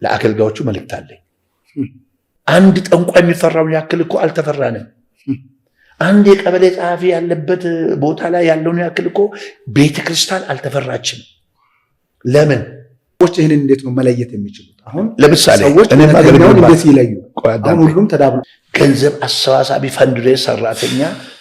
ለአገልጋዮቹ መልእክት አለኝ። አንድ ጠንቋይ የሚፈራውን ያክል እኮ አልተፈራንም። አንድ የቀበሌ ጸሐፊ ያለበት ቦታ ላይ ያለውን ያክል እኮ ቤተክርስቲያን አልተፈራችም። ለምን? ሰዎች ይህንን እንዴት ነው መለየት የሚችሉት? አሁን ለምሳሌ ሰዎች እውነተኛውን እንዴት ይለዩ? አሁን ሁሉም ተዳብሎ ገንዘብ አሰባሳቢ fundraise ሰራተኛ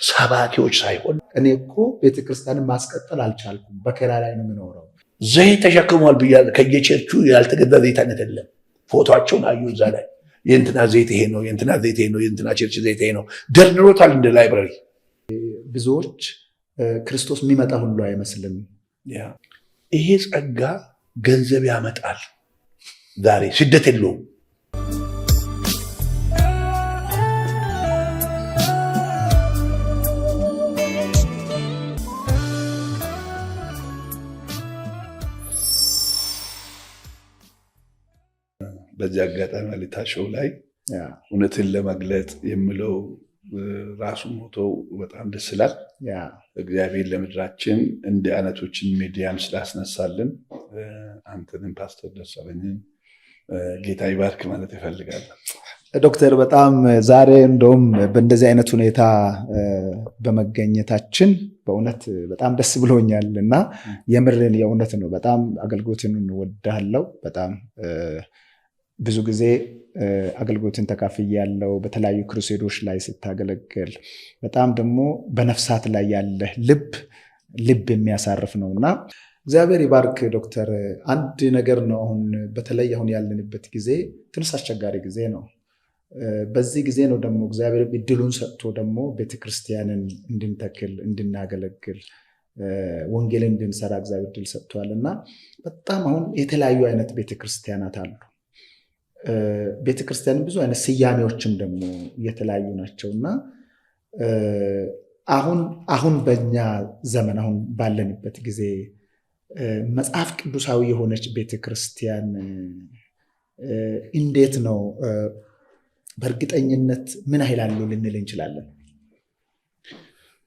ሰባኪዎች ሳይሆን እኔ እኮ ቤተክርስቲያንን ማስቀጠል አልቻልኩም፣ በኪራይ ላይ ነው የምኖረው። ዘይት ተሸክሟል ብያ ከየቸርቹ ያልተገዛ ዘይት አይነት የለም። ፎቶቸውን አዩ እዛ ላይ የእንትና ዘይት ይሄ ነው፣ የእንትና ዘይት ይሄ ነው፣ የእንትና church ዘይት ይሄ ነው። ደርድሮታል እንደ library። ብዙዎች ክርስቶስ የሚመጣ ሁሉ አይመስልም። ይሄ ጸጋ ገንዘብ ያመጣል። ዛሬ ስደት የለውም። በዚህ አጋጣሚ አሊታ show ላይ እውነትን ለመግለጽ የሚለው ራሱ ሞቶ በጣም ደስ ይላል። እግዚአብሔር ለምድራችን እንዲህ አይነቶችን ሚዲያም ስላስነሳልን አንተንም ፓስተር ደሳለኝን ጌታ ይባርክ ማለት ይፈልጋል። ዶክተር በጣም ዛሬ እንደውም በእንደዚህ አይነት ሁኔታ በመገኘታችን በእውነት በጣም ደስ ብሎኛል እና የምርን የእውነት ነው። በጣም አገልግሎትን እንወዳለው። በጣም ብዙ ጊዜ አገልግሎትን ተካፍያለሁ። በተለያዩ ክሩሴዶች ላይ ስታገለግል በጣም ደግሞ በነፍሳት ላይ ያለ ልብ ልብ የሚያሳርፍ ነው እና እግዚአብሔር ይባርክ ዶክተር። አንድ ነገር ነው፣ አሁን በተለይ አሁን ያለንበት ጊዜ ትንሽ አስቸጋሪ ጊዜ ነው። በዚህ ጊዜ ነው ደግሞ እግዚአብሔር እድሉን ሰጥቶ ደግሞ ቤተክርስቲያንን እንድንተክል፣ እንድናገለግል፣ ወንጌልን እንድንሰራ እግዚአብሔር እድል ሰጥቷል እና በጣም አሁን የተለያዩ አይነት ቤተክርስቲያናት አሉ። ቤተክርስቲያን ብዙ አይነት ስያሜዎችም ደግሞ የተለያዩ ናቸው እና አሁን አሁን በእኛ ዘመን አሁን ባለንበት ጊዜ መጽሐፍ ቅዱሳዊ የሆነች ቤተክርስቲያን እንዴት ነው በእርግጠኝነት ምን ያህል አሉ ልንል እንችላለን?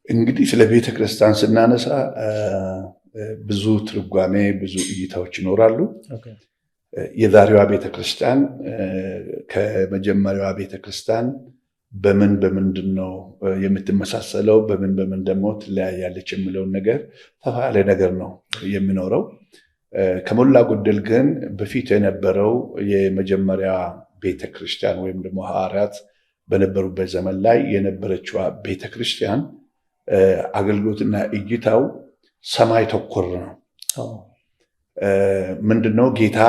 እንግዲህ ስለ ቤተክርስቲያን ስናነሳ ብዙ ትርጓሜ ብዙ እይታዎች ይኖራሉ። የዛሬዋ ቤተክርስቲያን ከመጀመሪያዋ ቤተክርስቲያን በምን በምንድን ነው የምትመሳሰለው፣ በምን በምን ደግሞ ትለያያለች የሚለውን ነገር ሰፋ ያለ ነገር ነው የሚኖረው። ከሞላ ጎደል ግን በፊት የነበረው የመጀመሪያ ቤተክርስቲያን ወይም ደግሞ ሐዋርያት በነበሩበት ዘመን ላይ የነበረችዋ ቤተክርስቲያን አገልግሎትና እይታው ሰማይ ተኮር ነው። ምንድነው ጌታ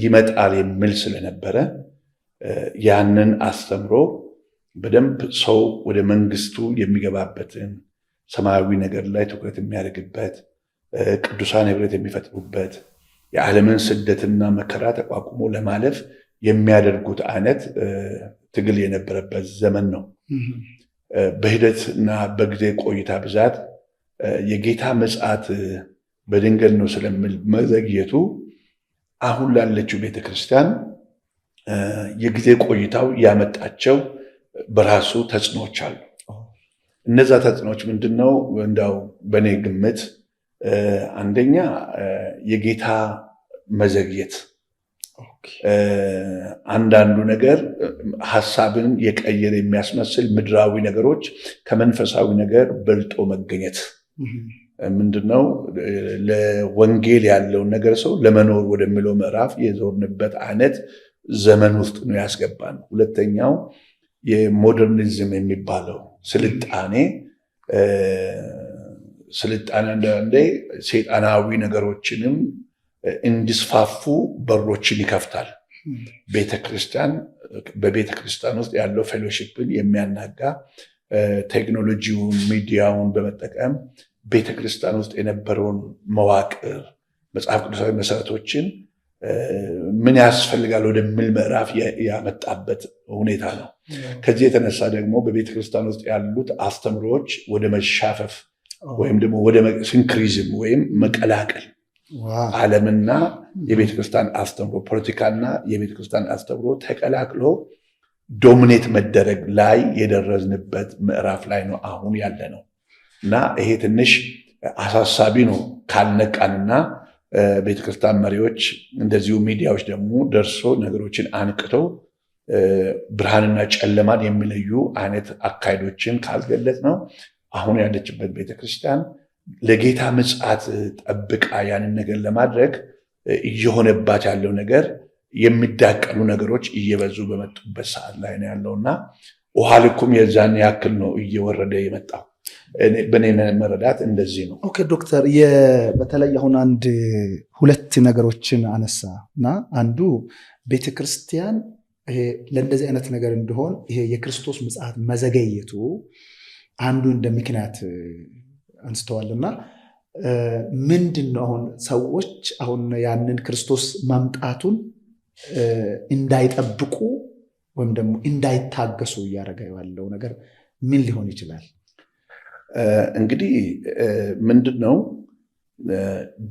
ይመጣል የሚል ስለነበረ ያንን አስተምሮ በደንብ ሰው ወደ መንግስቱ የሚገባበትን ሰማያዊ ነገር ላይ ትኩረት የሚያደርግበት፣ ቅዱሳን ህብረት የሚፈጥሩበት፣ የዓለምን ስደትና መከራ ተቋቁሞ ለማለፍ የሚያደርጉት አይነት ትግል የነበረበት ዘመን ነው። በሂደትና በጊዜ ቆይታ ብዛት የጌታ ምጽአት በድንገት ነው ስለሚል መዘግየቱ አሁን ላለችው ቤተክርስቲያን የጊዜ ቆይታው ያመጣቸው በራሱ ተጽዕኖዎች አሉ። እነዛ ተጽዕኖዎች ምንድን ነው? እንዳው በእኔ ግምት አንደኛ የጌታ መዘግየት፣ አንዳንዱ ነገር ሀሳብን የቀየረ የሚያስመስል ምድራዊ ነገሮች ከመንፈሳዊ ነገር በልጦ መገኘት ምንድነው ለወንጌል ያለውን ነገር ሰው ለመኖር ወደሚለው ምዕራፍ የዞርንበት አይነት ዘመን ውስጥ ነው ያስገባን። ሁለተኛው የሞደርኒዝም የሚባለው ስልጣኔ ስልጣኔ አንዳንዴ ሰይጣናዊ ነገሮችንም እንዲስፋፉ በሮችን ይከፍታል። ቤተክርስቲያን በቤተክርስቲያን ውስጥ ያለው fellowship ን የሚያናጋ ቴክኖሎጂውን ሚዲያውን በመጠቀም ቤተክርስቲያን ውስጥ የነበረውን መዋቅር መጽሐፍ ቅዱሳዊ መሰረቶችን ምን ያስፈልጋል ወደሚል ምዕራፍ ያመጣበት ሁኔታ ነው። ከዚህ የተነሳ ደግሞ በቤተክርስቲያን ውስጥ ያሉት አስተምሮዎች ወደ መሻፈፍ ወይም ደግሞ ወደ syncretism ወይም መቀላቀል ዓለምና የቤተክርስቲያን አስተምሮ ፖለቲካና የቤተክርስቲያን አስተምሮ ተቀላቅሎ dominate መደረግ ላይ የደረስንበት ምዕራፍ ላይ ነው አሁን ያለ ነው እና ይሄ ትንሽ አሳሳቢ ነው ካልነቃንና ቤተክርስቲያን መሪዎች፣ እንደዚሁ ሚዲያዎች ደግሞ ደርሶ ነገሮችን አንቅተው ብርሃንና ጨለማን የሚለዩ አይነት አካሄዶችን ካልገለጽ ነው አሁን ያለችበት ቤተክርስቲያን ለጌታ ምጽአት ጠብቃ ያንን ነገር ለማድረግ እየሆነባት ያለው ነገር የሚዳቀሉ ነገሮች እየበዙ በመጡበት ሰዓት ላይ ነው ያለው እና ውሃ ልኩም የዛን ያክል ነው እየወረደ የመጣው። በእኔ መረዳት እንደዚህ ነው። Okay ዶክተር፣ በተለይ አሁን አንድ ሁለት ነገሮችን አነሳ እና አንዱ ቤተክርስቲያን ይሄ ለእንደዚህ አይነት ነገር እንዲሆን ይሄ የክርስቶስ ምጽአት መዘገየቱ አንዱ እንደ ምክንያት አንስተዋል። እና ምንድን ነው አሁን ሰዎች አሁን ያንን ክርስቶስ መምጣቱን እንዳይጠብቁ ወይም ደግሞ እንዳይታገሱ እያደረገ ያለው ነገር ምን ሊሆን ይችላል? እንግዲህ ምንድን ነው፣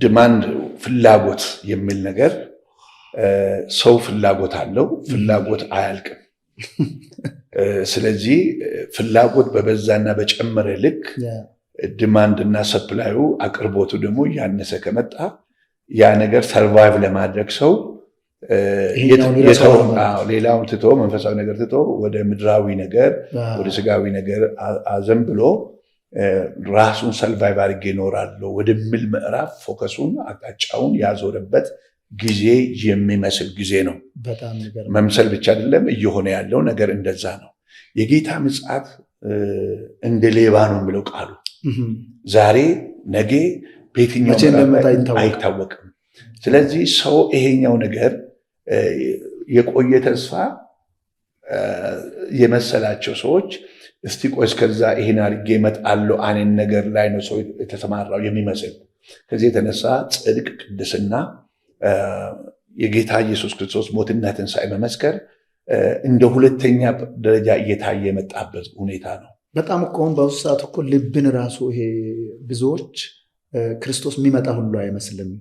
demand ፍላጎት የሚል ነገር፣ ሰው ፍላጎት አለው። ፍላጎት አያልቅም። ስለዚህ ፍላጎት በበዛና በጨመረ ልክ demand እና supply ኡ አቅርቦቱ ደግሞ እያነሰ ከመጣ ያ ነገር survive ለማድረግ ሰው ሌላውን ትቶ፣ መንፈሳዊ ነገር ትቶ፣ ወደ ምድራዊ ነገር፣ ወደ ስጋዊ ነገር አዘንብሎ ራሱን survive አድርጌ እኖራለሁ ወደሚል ምዕራፍ focus ኡን አቅጣጫውን ያዞረበት ጊዜ የሚመስል ጊዜ ነው። መምሰል ብቻ አይደለም፣ እየሆነ ያለው ነገር እንደዛ ነው። የጌታ ምጽአት እንደ ሌባ ነው የሚለው ቃሉ፣ ዛሬ ነገ በየትኛው አይታወቅም። ስለዚህ ሰው ይሄኛው ነገር የቆየ ተስፋ የመሰላቸው ሰዎች እስቲ ቆይ እስከዛ ይሄን አድርጌ እመጣለሁ አይነት ነገር ላይ ነው ሰው የተሰማራው የሚመስል። ከዚህ የተነሳ ጽድቅ፣ ቅድስና፣ የጌታ ኢየሱስ ክርስቶስ ሞትና ትንሣኤ መመስከር እንደ ሁለተኛ ደረጃ እየታየ የመጣበት ሁኔታ ነው። በጣም እኮ አሁን በአሁኑ ሰዓት እኮ ልብን ራሱ ይሄ ብዙዎች ክርስቶስ የሚመጣ ሁሉ አይመስልም።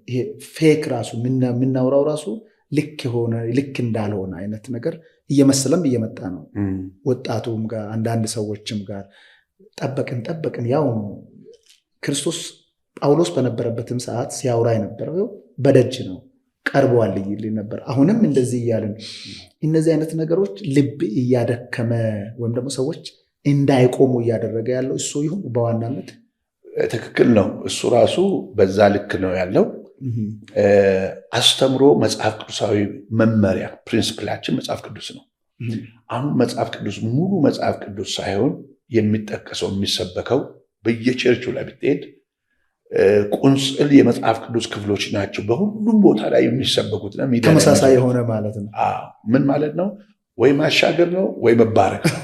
ይሄ fake ራሱ የምናወራው ራሱ ልክ የሆነ ልክ እንዳልሆነ አይነት ነገር እየመሰለም እየመጣ ነው። ወጣቱም ጋር አንዳንድ ሰዎችም ጋር ጠበቅን ጠበቅን፣ ያው ክርስቶስ ጳውሎስ በነበረበትም ሰዓት ሲያወራ የነበረው በደጅ ነው፣ ቀርበዋል ይል ነበር። አሁንም እንደዚህ እያልን እነዚህ አይነት ነገሮች ልብ እያደከመ ወይም ደግሞ ሰዎች እንዳይቆሙ እያደረገ ያለው እሱ ይሁን በዋናነት? ትክክል ነው። እሱ ራሱ በዛ ልክ ነው ያለው። አስተምሮ መጽሐፍ ቅዱሳዊ መመሪያ principle ኣችን መጽሐፍ ቅዱስ ነው። አሁን መጽሐፍ ቅዱስ ሙሉ መጽሐፍ ቅዱስ ሳይሆን የሚጠቀሰው፣ የሚሰበከው፣ በየቸርቹ ላይ ብትሄድ ቁንጽል የመጽሐፍ ቅዱስ ክፍሎች ናቸው በሁሉም ቦታ ላይ የሚሰበኩት። ተመሳሳይ የሆነ ማለት ነው። ምን ማለት ነው? ወይ ማሻገር ነው ወይ መባረክ ነው።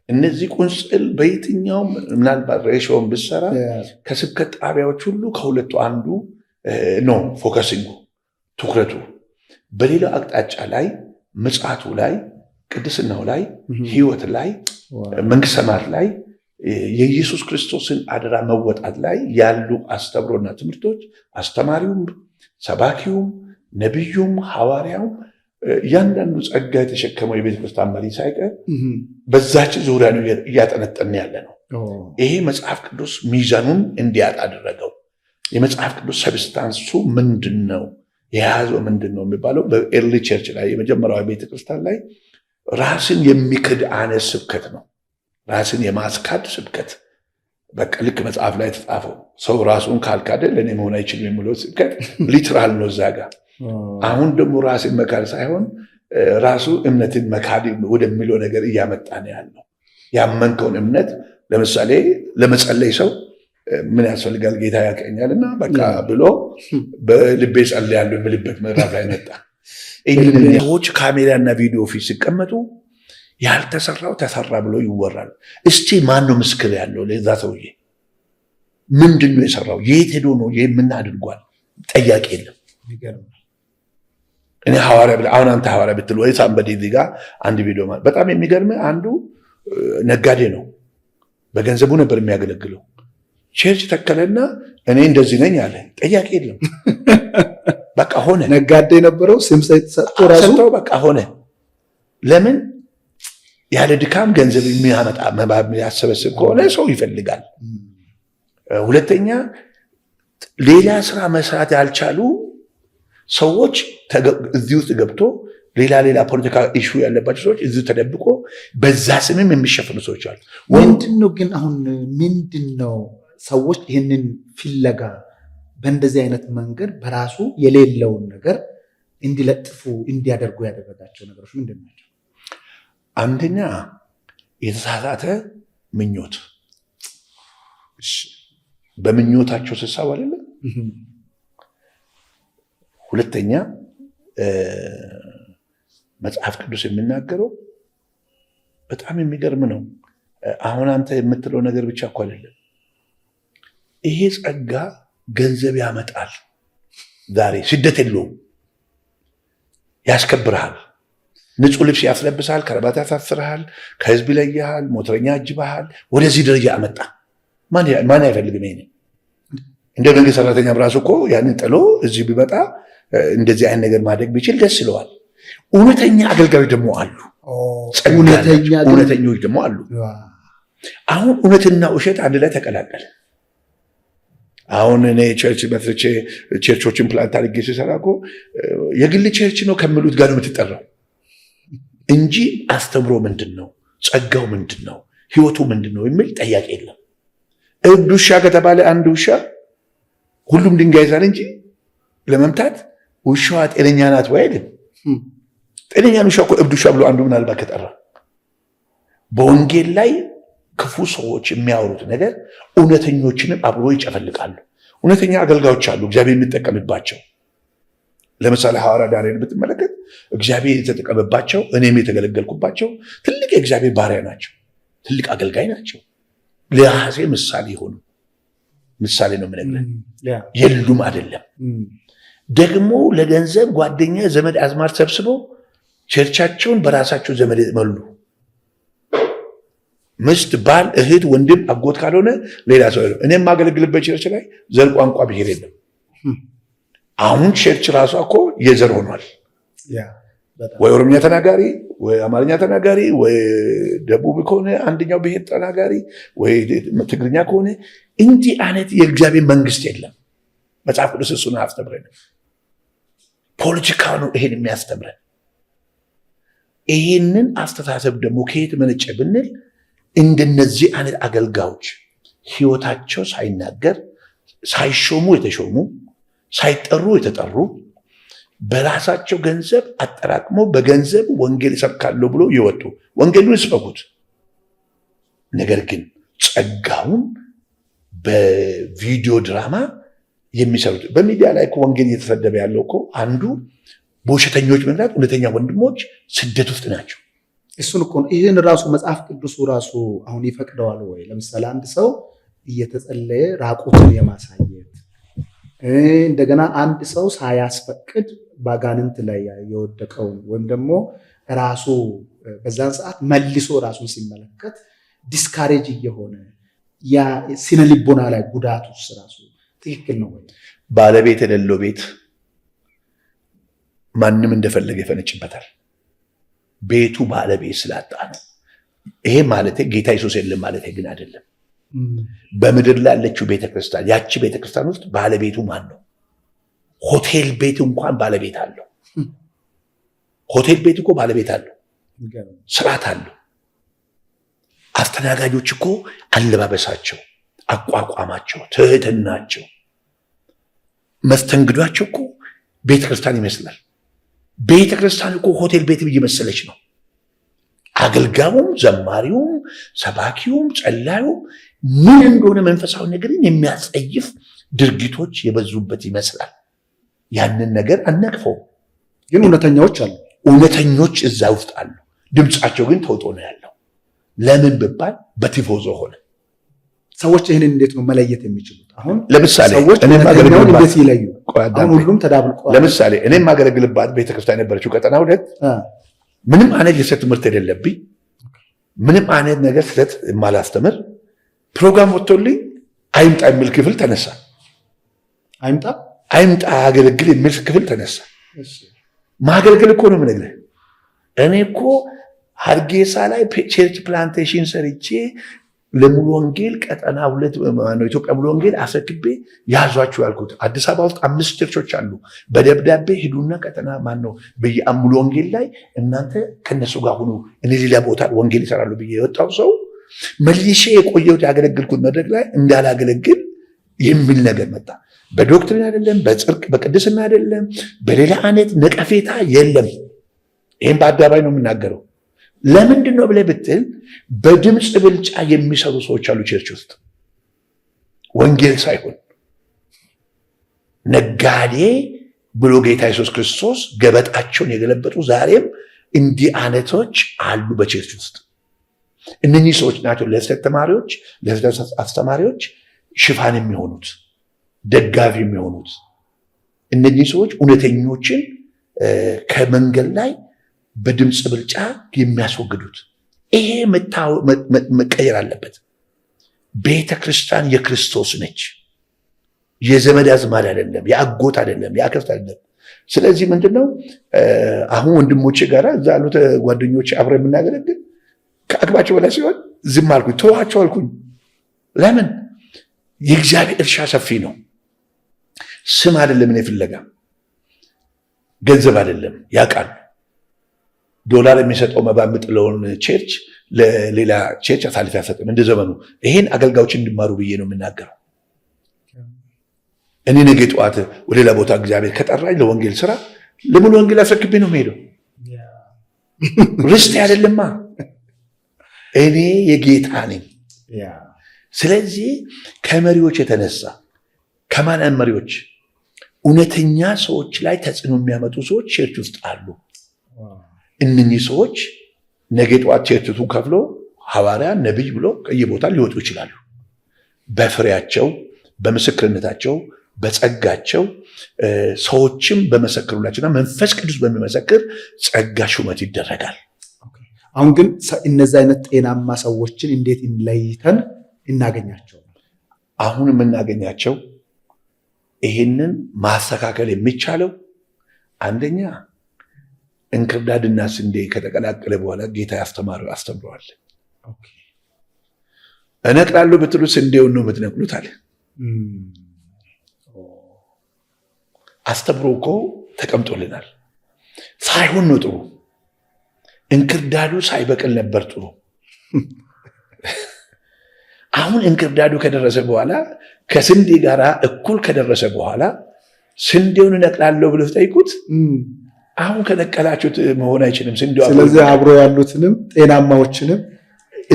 እነዚህ ቁንጽል በየትኛውም ምናልባት ratio ን ብሰራ ከስብከት ጣቢያዎች ሁሉ ከሁለቱ አንዱ ነው focusing ኡ፣ ትኩረቱ። በሌላው አቅጣጫ ላይ ምጽአቱ ላይ፣ ቅድስናው ላይ፣ ህይወት ላይ፣ መንግስተ ሰማያት ላይ፣ የኢየሱስ ክርስቶስን አደራ መወጣት ላይ ያሉ አስተምሮና ትምህርቶች አስተማሪውም፣ ሰባኪውም፣ ነቢዩም፣ ሐዋርያውም፣ እያንዳንዱ ጸጋ የተሸከመው የቤተክርስቲያን መሪ ሳይቀር በዛች ዙሪያ ነው እያጠነጠን ያለ ነው። ይሄ መጽሐፍ ቅዱስ ሚዛኑን እንዲያጣ አደረገው። የመጽሐፍ ቅዱስ substance ኡ ምንድን ነው፣ የያዘው ምንድን ነው የሚባለው በ early church ላይ፣ የመጀመሪያው ቤተክርስቲያን ላይ ራስን የሚክድ አይነት ስብከት ነው። ራስን የማስካድ ስብከት፣ በቃ ልክ መጽሐፍ ላይ የተጻፈው ሰው ራሱን ካልካደ ለእኔ መሆን አይችልም የሚለው ስብከት literal ነው እዛ ጋር። አሁን ደግሞ ራስን መካድ ሳይሆን ራሱ እምነትን መካድ ወደሚለው ነገር እያመጣ ነው ያለው። ያመንከውን እምነት ለምሳሌ ለመጸለይ ሰው ምን ያስፈልጋል? ጌታ ያቀኛል እና በቃ ብሎ በልቤ ጸልያለሁ የሚልበት ምዕራፍ ላይ መጣ። ሰዎች ካሜራና ቪዲዮ ፊት ሲቀመጡ ያልተሰራው ተሰራ ብሎ ይወራል። እስቲ ማን ነው ምስክር ያለው? ለዛ ሰውዬ ምንድን ነው የሰራው? የት ሄዶ ነው? ምን አድርጓል? ጠያቂ የለም። እኔ ሐዋርያ ብለህ፣ አሁን አንተ ሐዋርያ ብትል ወይ somebody እዚህ ጋር አንድ ቪዲዮ በጣም የሚገርም፣ አንዱ ነጋዴ ነው። በገንዘቡ ነበር የሚያገለግለው። Church ተከለና እኔ እንደዚህ ነኝ አለ። ጠያቂ የለም። በቃ ሆነ። ነጋዴ የነበረው ስም ሰጥቶ ራሱ ሰጥቶ በቃ ሆነ። ለምን? ያለ ድካም ገንዘብ የሚያመጣ፣ መባ የሚያሰበስብ ከሆነ ሰው ይፈልጋል። ሁለተኛ ሌላ ስራ መስራት ያልቻሉ ሰዎች እዚህ ውስጥ ገብቶ ሌላ ሌላ ፖለቲካ issue ያለባቸው ሰዎች እዚሁ ተደብቆ በዛ ስምም የሚሸፍኑ ሰዎች አሉ። ምንድን ነው ግን አሁን ምንድን ነው ሰዎች ይህንን ፍለጋ በእንደዚህ አይነት መንገድ በራሱ የሌለውን ነገር እንዲለጥፉ እንዲያደርጉ ያደረጋቸው ነገሮች ምንድን ናቸው? አንደኛ የተሳሳተ ምኞት፣ በምኞታቸው ስሳብ አይደለም። ሁለተኛ መጽሐፍ ቅዱስ የሚናገረው በጣም የሚገርም ነው። አሁን አንተ የምትለው ነገር ብቻ እኮ አይደለም። ይሄ ጸጋ ገንዘብ ያመጣል። ዛሬ ስደት የለውም፣ ያስከብርሃል፣ ንጹህ ልብስ ያስለብስሃል፣ ከረባት ያሳስርሃል፣ ከህዝብ ይለይሃል፣ ሞተረኛ ያጅብሃል። ወደዚህ ደረጃ አመጣ። ማን አይፈልግም ይሄንን? እንደ መንግስት ሰራተኛም ራሱ እኮ ያንን ጥሎ እዚህ ቢመጣ እንደዚህ አይነት ነገር ማድረግ ቢችል ደስ ይለዋል። እውነተኛ አገልጋዮች ደግሞ አሉ። እውነተኞች ደግሞ አሉ። አሁን እውነትና ውሸት አንድ ላይ ተቀላቀለ። አሁን እኔ church መስርቼ church ኦችን plant አድርጌ ሲሰራ እኮ የግል church ነው ከሚሉት ጋር ነው የምትጠራው እንጂ አስተምሮ ምንድን ነው፣ ጸጋው ምንድን ነው፣ ህይወቱ ምንድን ነው የሚል ጠያቄ የለም። እብድ ውሻ ከተባለ አንድ ውሻ ሁሉም ድንጋይ ይዛል እንጂ ለመምታት ውሻዋ ጤነኛ ናት ወይ አይልም። ጤነኛን ውሻ እኮ እብድ ውሻ ብሎ አንዱ ምናልባት ከጠራ በወንጌል ላይ ክፉ ሰዎች የሚያወሩት ነገር እውነተኞችንም አብሮ ይጨፈልቃሉ። እውነተኛ አገልጋዮች አሉ እግዚአብሔር የሚጠቀምባቸው። ለምሳሌ ሐዋርያ ዳንኤል ብትመለከት እግዚአብሔር የተጠቀመባቸው እኔም የተገለገልኩባቸው ትልቅ የእግዚአብሔር ባሪያ ናቸው። ትልቅ አገልጋይ ናቸው። ለራሴ ምሳሌ የሆኑ ምሳሌ ነው የምነግርህ። የሉም አይደለም። ደግሞ ለገንዘብ ጓደኛ ዘመድ አዝማድ ሰብስበው church ኣቸውን በራሳቸው ዘመድ መሉ። ምስት፣ ባል፣ እህት፣ ወንድም፣ አጎት ካልሆነ ሌላ ሰው የለም። እኔ የማገለግልበት church ላይ ዘር፣ ቋንቋ፣ ብሔር የለም። አሁን church ራሷ እኮ የዘር ሆኗል። ወይ ኦሮምኛ ተናጋሪ ወይ አማርኛ ተናጋሪ ወይ ደቡብ ከሆነ አንደኛው ብሔር ተናጋሪ ወይ ትግርኛ ከሆነ እንዲህ አይነት የእግዚአብሔር መንግስት የለም። መጽሐፍ ቅዱስ እሱን አያስተምረንም። ፖለቲካ ነው ይሄን የሚያስተምረን። ይሄንን አስተሳሰብ ደግሞ ከየት መነጨ ብንል እንደነዚህ አይነት አገልጋዮች ህይወታቸው ሳይናገር ሳይሾሙ የተሾሙ ሳይጠሩ የተጠሩ በራሳቸው ገንዘብ አጠራቅሞ በገንዘብ ወንጌል እሰብካለሁ ብሎ ይወጡ ወንጌሉን ይስበኩት። ነገር ግን ጸጋውን በቪዲዮ ድራማ የሚሰሩት በሚዲያ ላይ እኮ ወንጌል እየተሰደበ ያለው እኮ አንዱ በውሸተኞች ምክንያት እውነተኛ ወንድሞች ስደት ውስጥ ናቸው። እሱን እኮ ነው። ይህን ራሱ መጽሐፍ ቅዱሱ ራሱ አሁን ይፈቅደዋል ወይ? ለምሳሌ አንድ ሰው እየተጸለየ ራቁትን የማሳየት እንደገና አንድ ሰው ሳያስፈቅድ ባጋንንት ላይ የወደቀውን ወይም ደግሞ ራሱ በዛን ሰዓት መልሶ ራሱን ሲመለከት discourage እየሆነ ያ ስነ ልቦና ላይ ጉዳቱ ራሱ ትክክል ነው ወይ? ባለቤት የሌለው ቤት ማንም እንደፈለገ ይፈነጭበታል። ቤቱ ባለቤት ስላጣ ነው። ይሄ ማለት ጌታ ኢየሱስ የለም ማለት ግን አይደለም። በምድር ላይ ያለችው ቤተክርስቲያን ያቺ ቤተክርስቲያን ውስጥ ባለቤቱ ማን ነው? ሆቴል ቤት እንኳን ባለቤት አለው። ሆቴል ቤት እኮ ባለቤት አለው፣ ስርዓት አለው። አስተናጋጆች እኮ አለባበሳቸው፣ አቋቋማቸው፣ ትህትናቸው፣ መስተንግዷቸው እኮ ቤተክርስቲያን ይመስላል። ቤተክርስቲያን እኮ ሆቴል ቤት እየመሰለች ነው። አገልጋዩም፣ ዘማሪውም፣ ሰባኪውም፣ ጸላዩም ምን እንደሆነ መንፈሳዊ ነገርን የሚያጸይፍ ድርጊቶች የበዙበት ይመስላል። ያንን ነገር አነቅፈው፣ ግን እውነተኛዎች አሉ። እውነተኞች እዛ ውስጥ አሉ። ድምፃቸው ግን ተውጦ ነው ያለው። ለምን ብባል በቲፎዞ ሆነ። ሰዎች ይህንን እንዴት ነው መለየት የሚችሉት? አሁን ለምሳሌ ሰዎች እውነተኛውን እንዴት ይለዩ? አሁን ሁሉም ተዳብልቋል። ለምሳሌ እኔ የማገለግልባት ቤተክርስቲያን የነበረችው ቀጠና 2 ምንም አይነት የስህተት ትምህርት የሌለብኝ ምንም አይነት ነገር ስህተት የማላስተምር ፕሮግራም ወጥቶልኝ አይምጣ የሚል ክፍል ተነሳ። አይምጣ አይምጣ አገለግል የሚል ክፍል ተነሳ። ማገልገል እኮ ነው የምነግርህ። እኔ እኮ ሀርጌሳ ላይ church plantation ሰርቼ ለሙሉ ወንጌል ቀጠና 2 ኢትዮጵያ ሙሉ ወንጌል አስረክቤ ያዟቸው ያልኩት አዲስ አበባ ውስጥ 5 church ኦች አሉ። በደብዳቤ ሂዱና ቀጠና ማነው በየሙሉ ወንጌል ላይ እናንተ ከነሱ ጋር ሁኑ፣ እኔ ሌላ ቦታ ወንጌል ይሰራሉ ብዬ የወጣው ሰው መልሼ የቆየሁት ያገለግልኩት መድረክ ላይ እንዳላገለግል የሚል ነገር መጣ። በ doctrine አይደለም፣ በጽድቅ በቅድስና አይደለም፣ በሌላ አይነት ነቀፌታ የለም። ይህም በአደባባይ ነው የምናገረው። ለምንድን ነው ብለህ ብትል በድምፅ ብልጫ የሚሰሩ ሰዎች አሉ church ውስጥ ወንጌል ሳይሆን ነጋዴ ብሎ ጌታ ኢየሱስ ክርስቶስ ገበጣቸውን የገለበጡ ዛሬም እንዲህ አይነቶች አሉ በ church ውስጥ። እነኚህ ሰዎች ናቸው ለስህተት ተማሪዎች፣ ለስህተት አስተማሪዎች ሽፋን የሚሆኑት፣ ደጋፊ የሚሆኑት። እነኚህ ሰዎች እውነተኞችን ከመንገድ ላይ በድምፅ ብልጫ የሚያስወግዱት። ይሄ መቀየር አለበት። ቤተ ክርስቲያን የክርስቶስ ነች። የዘመድ አዝማድ አይደለም፣ የአጎት አይደለም፣ የአክስት አይደለም። ስለዚህ ምንድነው አሁን ወንድሞቼ ጋር እዛ ያሉት ጓደኞቼ አብረን የምናገለግል ከአቅማቸው በላይ ሲሆን ዝም አልኩኝ፣ ተዋቸው አልኩኝ። ለምን? የእግዚአብሔር እርሻ ሰፊ ነው። ስም አይደለም እኔ ፍለጋ፣ ገንዘብ አይደለም። ያውቃል ዶላር የሚሰጠው መባ የምጥለውን church ለሌላ church አሳልፌ አልሰጥም። እንደ ዘመኑ ይሄን አገልጋዮች እንዲማሩ ብዬ ነው የምናገረው። እኔ ነገ ጠዋት ወደ ሌላ ቦታ እግዚአብሔር ከጠራኝ ለወንጌል ስራ ለሙሉ ወንጌል አስረክቤ ነው የምሄደው። ርስቴ አይደለማ፣ እኔ የጌታ ነኝ። ስለዚህ ከመሪዎች የተነሳ ከማን መሪዎች እውነተኛ ሰዎች ላይ ተጽዕኖ የሚያመጡ ሰዎች church ውስጥ አሉ። እነኚህ ሰዎች ነገ ጠዋት ቸርችቱን ከፍሎ ሐዋርያ ነቢይ ብሎ ከየቦታ ሊወጡ ይችላሉ። በፍሬያቸው፣ በምስክርነታቸው፣ በጸጋቸው ሰዎችም በመሰክሩላቸውና መንፈስ ቅዱስ በሚመሰክር ጸጋ ሹመት ይደረጋል። አሁን ግን እነዚህ አይነት ጤናማ ሰዎችን እንዴት ለይተን እናገኛቸው? አሁን የምናገኛቸው ይሄንን ማስተካከል የሚቻለው አንደኛ እንክርዳድና ስንዴ ከተቀላቀለ በኋላ ጌታ ያስተማረው አስተምረዋል። እነቅላለሁ ብትሉ ስንዴውን ነው የምትነቅሉት አለ። አስተምሮ እኮ ተቀምጦልናል። ሳይሆን ነው ጥሩ፣ እንክርዳዱ ሳይበቅል ነበር ጥሩ። አሁን እንክርዳዱ ከደረሰ በኋላ ከስንዴ ጋር እኩል ከደረሰ በኋላ ስንዴውን እነቅላለሁ ብሎ ጠይቁት። አሁን ከነቀላችሁት መሆን አይችልም። ስንዴው። ስለዚህ አብሮ ያሉትንም ጤናማዎችንም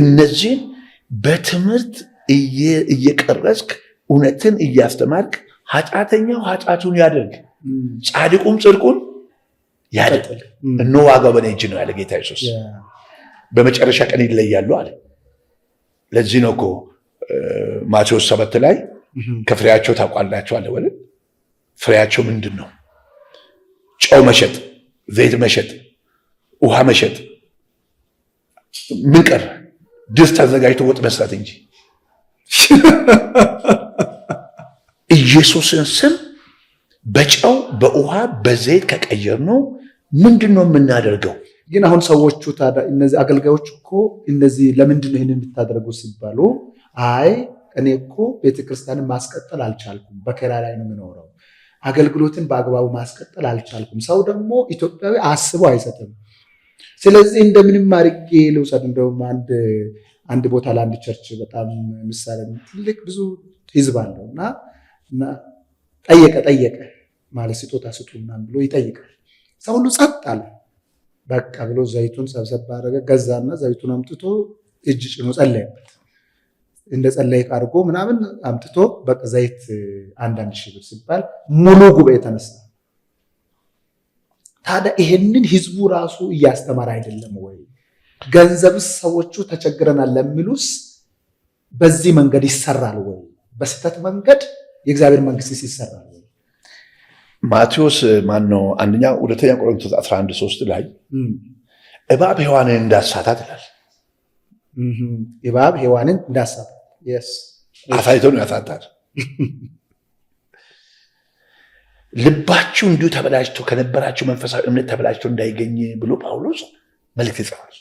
እነዚህን በትምህርት እየቀረጽክ እውነትን እያስተማርክ ኃጢአተኛው ኃጢአቱን ያደርግ፣ ጻድቁም ጽድቁን ያደርግ። እነሆ ዋጋው በእኔ እጅ ነው ያለ ጌታ ኢየሱስ። በመጨረሻ ቀን ይለያሉ አለ። ለዚህ ነው እኮ ማቴዎስ 7 ላይ ከፍሬያቸው ታውቋላችሁ አለ። ወለ ፍሬያቸው ምንድን ነው? ጨው መሸጥ፣ ዘይት መሸጥ፣ ውሃ መሸጥ፣ ምን ቀረ? ድስት አዘጋጅቶ ወጥ መስራት እንጂ። ኢየሱስን ስም በጨው በውሃ በዘይት ከቀየርነው ምንድነው የምናደርገው? ግን አሁን ሰዎቹ ታዲያ እነዚህ አገልጋዮች እኮ እነዚህ ለምንድን ነው ይሄንን የምታደርጉ ሲባሉ አይ እኔ እኮ ቤተክርስቲያንን ማስቀጠል አልቻልኩም፣ በኪራይ ላይ ነው የምኖረው፣ አገልግሎትን በአግባቡ ማስቀጠል አልቻልኩም። ሰው ደግሞ ኢትዮጵያዊ አስቦ አይሰጥም። ስለዚህ እንደምንም አድርጌ ልውሰድ። እንደውም አንድ ቦታ ለአንድ church በጣም ምሳሌ ትልቅ ብዙ ህዝብ አለው እና ጠየቀ ማለት ስጦታ ስጡ ምናምን ብሎ ይጠይቃል። ሰው ሁሉ ጸጥ አለ። በቃ ብሎ ዘይቱን ሰብሰብ አደረገ፣ ገዛና ዘይቱን አምጥቶ እጅ ጭኖ ጸለየበት። እንደ ጸለይ አድርጎ ምናምን አምጥቶ በቃ ዘይት 1,000 ብር ሲባል ሙሉ ጉባኤ ተነሳ። ታዲያ ይሄንን ህዝቡ ራሱ እያስተማረ አይደለም ወይ? ገንዘብስ ሰዎቹ ተቸግረናል ለሚሉስ በዚህ መንገድ ይሰራል ወይ? በስህተት መንገድ የእግዚአብሔር መንግስትስ ይሰራል ወይ? ማቴዎስ ማነው አንደኛ ሁለተኛ ቆሮንቶስ 11:3 ላይ እባብ ሔዋንን እንዳሳታት ይላል። እባብ ሔዋንን እንዳሳታት አሳይቶ ነው ያሳታት። ልባችሁ እንዲሁ ተበላሽቶ ከነበራችሁ መንፈሳዊ እምነት ተበላሽቶ እንዳይገኝ ብሎ ጳውሎስ መልእክት ይጽፋል።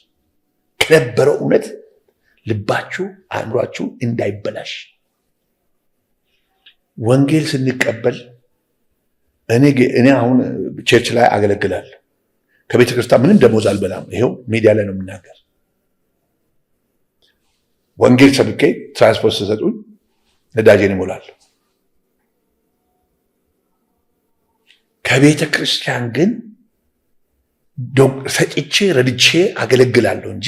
ከነበረው እውነት ልባችሁ አእምሯችሁ እንዳይበላሽ። ወንጌል ስንቀበል እኔ አሁን church ላይ አገለግላለሁ። ከቤተ ክርስቲያን ምንም ደሞዝ አልበላም። ይሄው ሚዲያ ላይ ነው የምናገር። ወንጌል ሰብኬ ትራንስፖርት ሲሰጡኝ ነዳጄን እሞላለሁ። ከቤተ ክርስቲያን ግን ሰጭቼ ረድቼ አገለግላለሁ እንጂ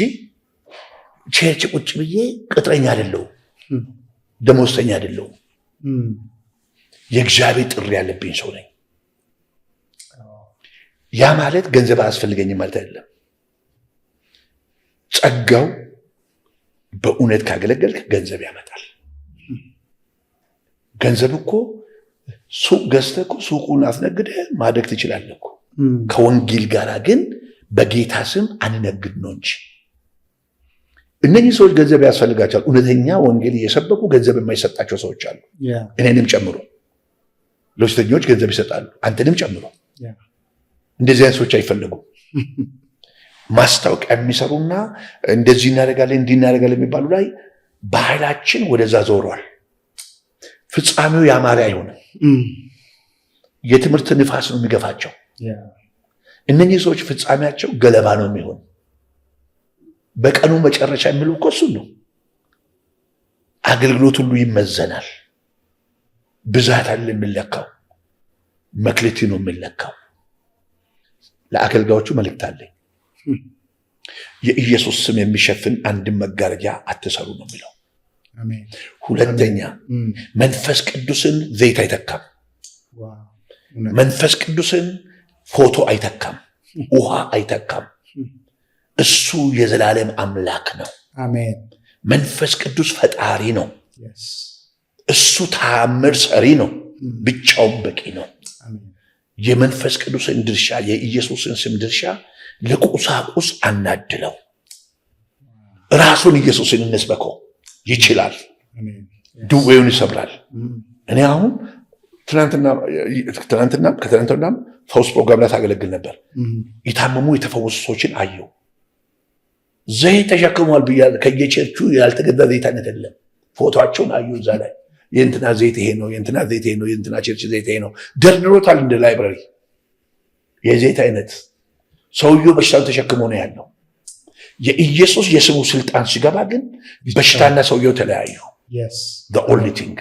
church ቁጭ ብዬ ቅጥረኛ አይደለሁም፣ ደሞዝተኛ አይደለሁም። የእግዚአብሔር ጥሪ ያለብኝ ሰው ነኝ። ያ ማለት ገንዘብ አያስፈልገኝም ማለት አይደለም። ጸጋው በእውነት ካገለገልክ ገንዘብ ያመጣል። ገንዘብ እኮ ሱቅ ገዝተህ እኮ ሱቁን አስነግደህ ማደግ ትችላለህ እኮ። ከወንጌል ጋር ግን በጌታ ስም አንነግድ ነው እንጂ እነኚህ ሰዎች ገንዘብ ያስፈልጋቸዋል። እውነተኛ ወንጌል እየሰበኩ ገንዘብ የማይሰጣቸው ሰዎች አሉ፣ እኔንም ጨምሮ። ለበሽተኞች ገንዘብ ይሰጣሉ፣ አንተንም ጨምሮ። እንደዚህ አይነት ሰዎች አይፈለጉም። ማስታወቂያ የሚሰሩና እንደዚህ እናደርጋለን እንዲህ እናደርጋለን የሚባሉ ላይ ባህላችን ወደዛ ዞሯል። ፍጻሜው ያማረ አይሆንም። የትምህርት ንፋስ ነው የሚገፋቸው። እነኚህ ሰዎች ፍጻሜያቸው ገለባ ነው የሚሆን። በቀኑ መጨረሻ የሚሉ እኮ እሱን ነው። አገልግሎት ሁሉ ይመዘናል። ብዛት አለ የሚለካው፣ መክሊት ነው የሚለካው። ለአገልጋዮቹ መልእክት አለኝ። የኢየሱስ ስም የሚሸፍን አንድን መጋረጃ አትሰሩ ነው የሚለው። ሁለተኛ መንፈስ ቅዱስን ዘይት አይተካም። መንፈስ ቅዱስን ፎቶ አይተካም፣ ውሃ አይተካም። እሱ የዘላለም አምላክ ነው። መንፈስ ቅዱስ ፈጣሪ ነው። እሱ ተአምር ሰሪ ነው። ብቻውን በቂ ነው። የመንፈስ ቅዱስን ድርሻ የኢየሱስን ስም ድርሻ ለቁሳቁስ አናድለው። ራሱን ኢየሱስን እንስበከው። ይችላል። ድዌውን ይሰብራል። እኔ አሁን ትናንትናም ከትናንትናም ፈውስ ፕሮግራም ላይ ታገለግል ነበር። የታመሙ የተፈወሱ ሰዎችን አየሁ። ዘይት ተሸክመዋል ብያ ከየቸርቹ ያልተገዛ ዘይት አይነት የለም። ፎቶቸውን አዩ እዛ ላይ የእንትና ዘይት ይሄ ነው፣ የእንትና ዘይት ይሄ ነው፣ የእንትና church ዘይት ይሄ ነው። ደርድሮታል እንደ library የዘይት አይነት። ሰውየው በሽታውን ተሸክሞ ነው ያለው። የኢየሱስ የስሙ ስልጣን ሲገባ ግን በሽታና ሰውየው ተለያዩ። Only thing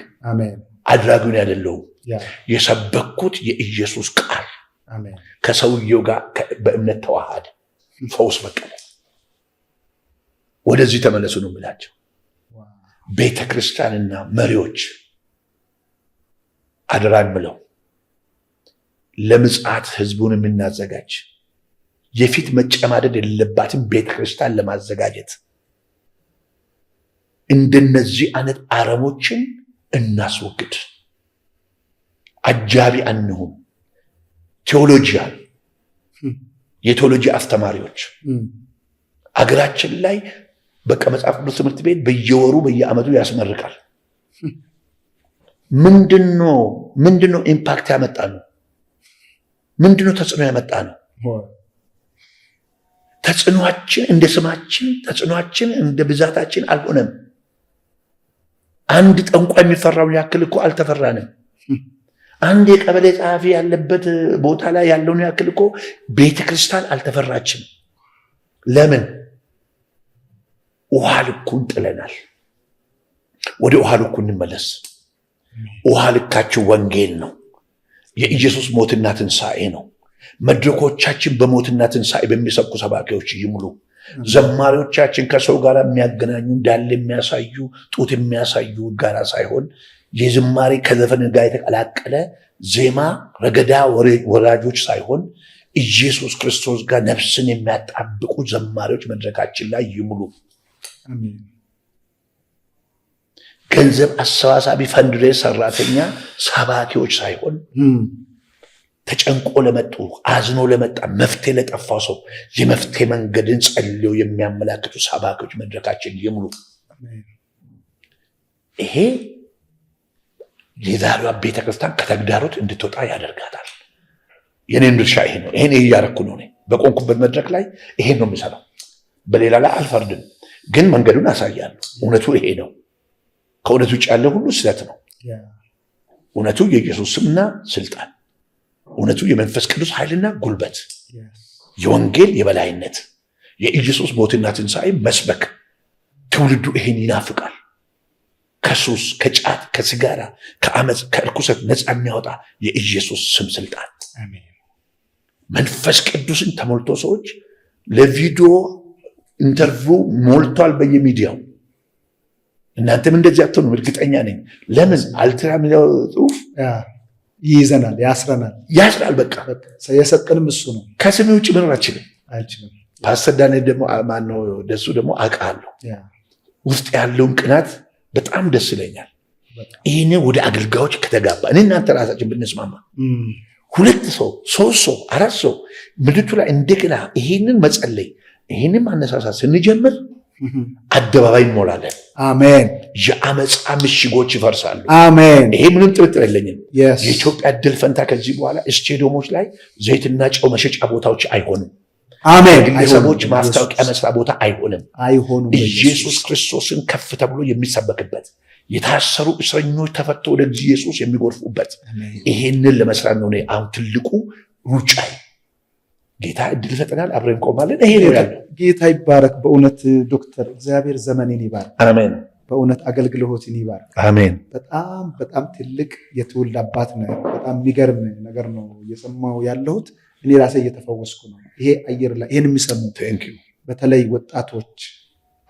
አድራጊውን ያደለው የሰበኩት የኢየሱስ ቃል ከሰውየው ጋር በእምነት ተዋሃደ፣ ፈውስ በቀለ። ወደዚህ ተመለሱ ነው የምላቸው። ቤተ ክርስቲያንና መሪዎች አደራ የምለው ለምጽአት ህዝቡን የምናዘጋጅ የፊት መጨማደድ የሌለባትን ቤተክርስቲያን ለማዘጋጀት እንደነዚህ አይነት አረሞችን እናስወግድ። አጃቢ አንሁን። Theologian የቴዎሎጂ አስተማሪዎች አገራችን ላይ በቃ መጽሐፍ ቅዱስ ትምህርት ቤት በየወሩ በየዓመቱ ያስመርቃል። ምንድነው impact ያመጣ ነው? ምንድነው ተጽዕኖ ያመጣ ነው? ተጽዕኖአችን እንደ ስማችን ተጽዕኖአችን እንደ ብዛታችን አልሆነም። አንድ ጠንቋይ የሚፈራውን ያክል እኮ አልተፈራንም። አንድ የቀበሌ ጸሐፊ ያለበት ቦታ ላይ ያለውን ያክል እኮ ቤተክርስቲያን አልተፈራችም። ለምን? ውሃ ልኩን ጥለናል። ወደ ውሃ ልኩ እንመለስ። ውሃ ልካችን ወንጌል ነው። የኢየሱስ ሞትና ትንሣኤ ነው። መድረኮቻችን በሞትና ትንሣኤ በሚሰብኩ ሰባኪዎች ይሙሉ። ዘማሪዎቻችን ከሰው ጋር የሚያገናኙ እንዳለ የሚያሳዩ ጡት የሚያሳዩ ጋር ሳይሆን የዝማሬ ከዘፈን ጋር የተቀላቀለ ዜማ ረገዳ ወራጆች ሳይሆን ኢየሱስ ክርስቶስ ጋር ነፍስን የሚያጣብቁ ዘማሪዎች መድረካችን ላይ ይሙሉ። ገንዘብ አሰባሳቢ fundraise ሰራተኛ ሰባኪዎች ሳይሆን ተጨንቆ ለመጡ አዝኖ ለመጣ መፍትሄ ለጠፋው ሰው የመፍትሄ መንገድን ጸልዮ የሚያመላክቱ ሰባኪዎች መድረካችን ይሙሉ። ይሄ የዛሬዋ ቤተክርስቲያን ከተግዳሮት እንድትወጣ ያደርጋታል። የኔን ድርሻ ይሄ ነው። ይሄን እያደረኩ ነው። በቆንኩበት መድረክ ላይ ይሄን ነው የምሰራው። በሌላ ላይ አልፈርድም። ግን መንገዱን አሳያለሁ። እውነቱ ይሄ ነው። ከእውነቱ ውጭ ያለ ሁሉ ስህተት ነው። እውነቱ የኢየሱስ ስምና ስልጣን፣ እውነቱ የመንፈስ ቅዱስ ኃይልና ጉልበት፣ የወንጌል የበላይነት፣ የኢየሱስ ሞትና ትንሣኤ መስበክ። ትውልዱ ይሄን ይናፍቃል። ከሱስ፣ ከጫት፣ ከሲጋራ፣ ከአመፅ፣ ከእርኩሰት ነፃ የሚያወጣ የኢየሱስ ስም ስልጣን፣ መንፈስ ቅዱስን ተሞልቶ ሰዎች ለቪዲዮ interview ሞልቷል በየሚዲያው። እናንተም እንደዚህ አትሆኑም፣ እርግጠኛ ነኝ። ለምን አልትራ የሚለው ጽሁፍ ይይዘናል፣ ያስረናል፣ ያስራል። በቃ የሰጠንም እሱ ነው። ከስሜ ውጭ መኖር አልችልም። አልችልም። ፓስተር ዳንኤል ደግሞ ማነው ደሱ ደግሞ አውቃለሁ ውስጥ ያለውን ቅናት በጣም ደስ ይለኛል። ይህን ወደ አገልጋዮች ከተጋባ፣ እኔ እናንተ ራሳችን ብንስማማ፣ ሁለት ሰው፣ ሶስት ሰው፣ አራት ሰው ምድቱ ላይ እንደገና ይሄንን መጸለይ፣ ይሄንን ማነሳሳት ስንጀምር አደባባይ እንሞላለን። አሜን። የአመፃ ምሽጎች ይፈርሳሉ። አሜን። ይሄ ምንም ጥርጥር የለኝም። የኢትዮጵያ ድል ፈንታ ከዚህ በኋላ ስቴዲየሞች ላይ ዘይትና ጨው መሸጫ ቦታዎች አይሆንም። አሜን። ግለሰቦች ማስታወቂያ መስሪያ ቦታ አይሆንም። አይሆኑም። ኢየሱስ ክርስቶስን ከፍ ተብሎ የሚሰበክበት፣ የታሰሩ እስረኞች ተፈተው ወደ ኢየሱስ የሚጎርፉበት፣ ይሄንን ለመስራት ነው አሁን ትልቁ ሩጫዬ። ጌታ እድል ይሰጠናል፣ አብረን እንቆማለን። ይሄ ነው ያለው። ጌታ ይባረክ። በእውነት ዶክተር፣ እግዚአብሔር ዘመኔን ይባርክ። አሜን። በእውነት አገልግሎትን ይባርክ። አሜን። በጣም በጣም ትልቅ የትውልድ አባት ነህ። በጣም የሚገርም ነገር ነው እየሰማሁ ያለሁት። እኔ ራሴ እየተፈወስኩ ነው። ይሄ አየር ላይ ይሄን የሚሰሙ በተለይ ወጣቶች፣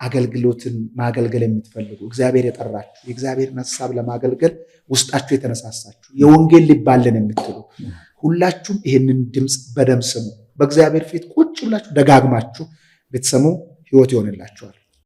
አገልግሎትን ማገልገል የምትፈልጉ፣ እግዚአብሔር የጠራችሁ፣ የእግዚአብሔርን ሀሳብ ለማገልገል ውስጣችሁ የተነሳሳችሁ፣ የወንጌል ሊባልን የምትሉ ሁላችሁም ይህንን ድምፅ በደም ስሙ። በእግዚአብሔር ፊት ቁጭ ብላችሁ ደጋግማችሁ ብትሰሙ ህይወት ይሆንላችኋል።